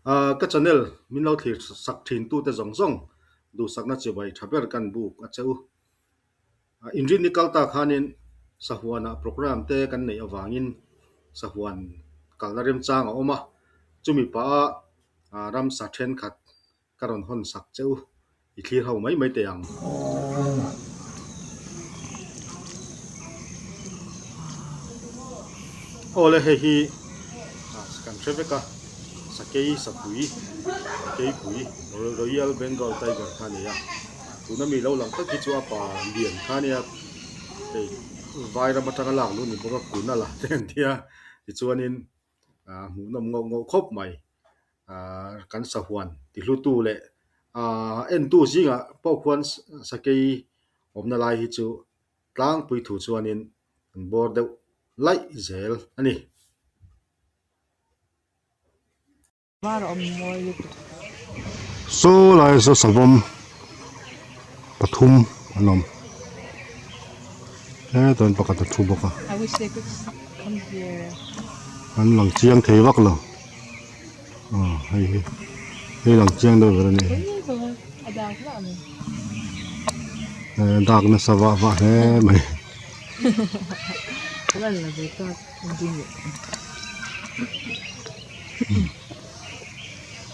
Ahh ka channel min lo thlir sak thin tute zawng zawng duhsakna chibai tha ber kan buk a che u. Inrinni kal ta khanin sahuanah program te kan neih avangin sahuan kalna remchang a awm a, chumi pah a ramsa thenkhat ka rawn hawn sak che u i thlir ho mai mai teh ang. Aw le hei hi kan hre vek a, sakei sapui keipui Royal Bengal Tiger kha a ni a, tuna mi lo lang tak hi chu a pa lian kha a nia, hei vai ram atanga lak luh a ni bawk a, kun a la te an tia tichuanin ah hmuhnawm ngauh ngauh khawp mai ah kan sahuan ti hlutu leh ah entu zingah pawh khuan sakei awmna lai hi chu tlangpui thu chuanin an bawr deuh laih zel a ni. Saw lai saw savawm pathum an awm hetah hian pakhat a thu bawk a an lang chiang thei vak lo aw hei hi hei lang chiang deuh ber a ni dak nasa vah vah hle mai.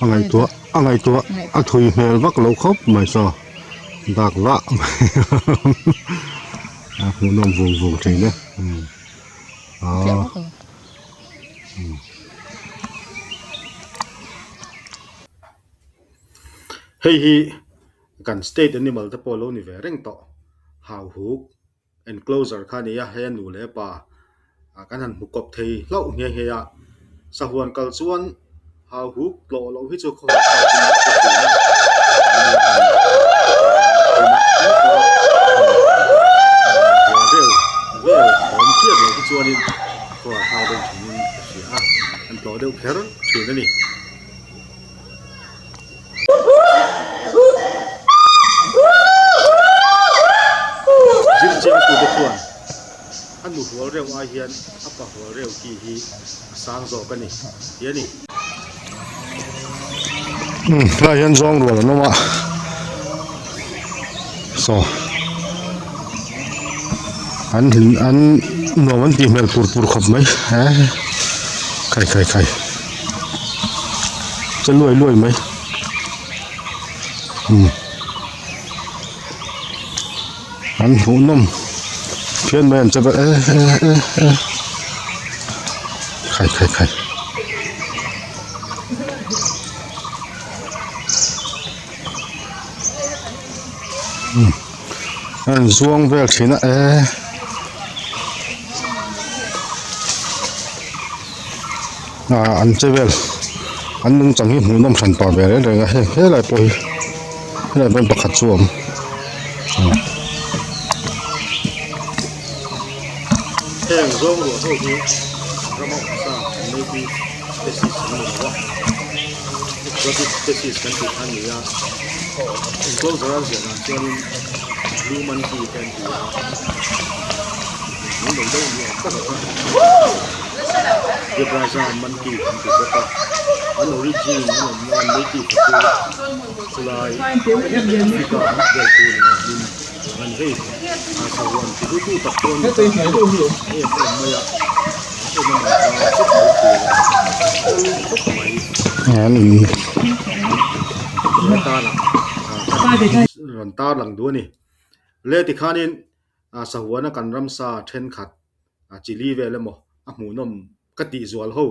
A ngaihtuah a ngaihtuah a thui hmel vak lo khawp mai saw dak vah mai a hmuhnawm vung vung thin e aw Hei hi kan state animal te pawh lo ni ve reng tawh hauhuk. Enclosure kha a ni a, hei a nu leh a pa kan han hmu kawp thei hlauh nghe nghe a, sahuan kal chuan hau huk tlawh loh hi chu khawvel thlak chu a hre thin a, vel vel thawm hriat loh hi chuanin a khawvel thlak deuh thinin ka hria a, an tlawh deuh kher thin a ni. Zirchiangtute chuan a nu hual reuh ai hian a pa hual reuh ki hi a sang zawk a ni tih a ni. Umm helai hian zawng rual an awm a saw an hlim an nuam an tih hmel pur pur khawp mai khai khai khai. Che luai luai mai umm an hmuhnawm phian mai an che vel e e e e khai khai khai umm an zuang vel thin a e. Ah an che vel an nungchang hi hmuhnawm hran pah ve reng reng a heng helai pawh hi helai pawh hi pakhat chu a awm Heng zawng ruah ho hi rama awm sa native species an ni lo a exotic species kan tih kha a ni a enclosure a ziah dan chuanin blue monkey te an ti a hmuh lo deuh ni awm tak a kha. Zebraza monkey kan ti bawk a, an origin an awmna an native a chu chulai Africa vel chu ni awmin a ni hei a sahuan chi hlu tu tak pawh a ni ta em em mai a en a man hla khawp mai thin a awl khawp mai hetana rawn tarlang duh a ni le tikhanin sahuana kan ramsa thenkhat a chili vel emaw a hmuhnawm ka tih zual ho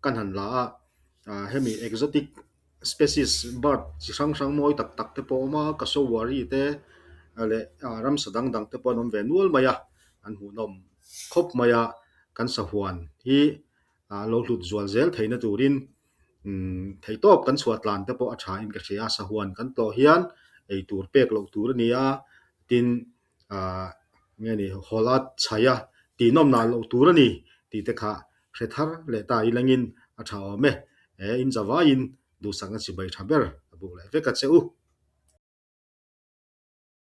kan han la a ah hemi exotic species bird chi hrang hrang mawi tak tak te pawh a awm a cassowary te leh ah ramsa dang dang te pawh an awm ve nual mai a an hmuhnawm khawp mai a kan sahuan hi ah lo hlut zual zel theihna turin umm theihtawp kan chhuah tlan te pawh a tha in ka hria a sahuan kan tlawh hian eitur pek loh tur a ni a tin ah nge ni hawla chhaih a tihnawm nah loh tur a ni tih te kha hre thar leh ta ilangin a tha awm e, he in zavaiin duhsakna chibai tha ber a buk leh vek a che u.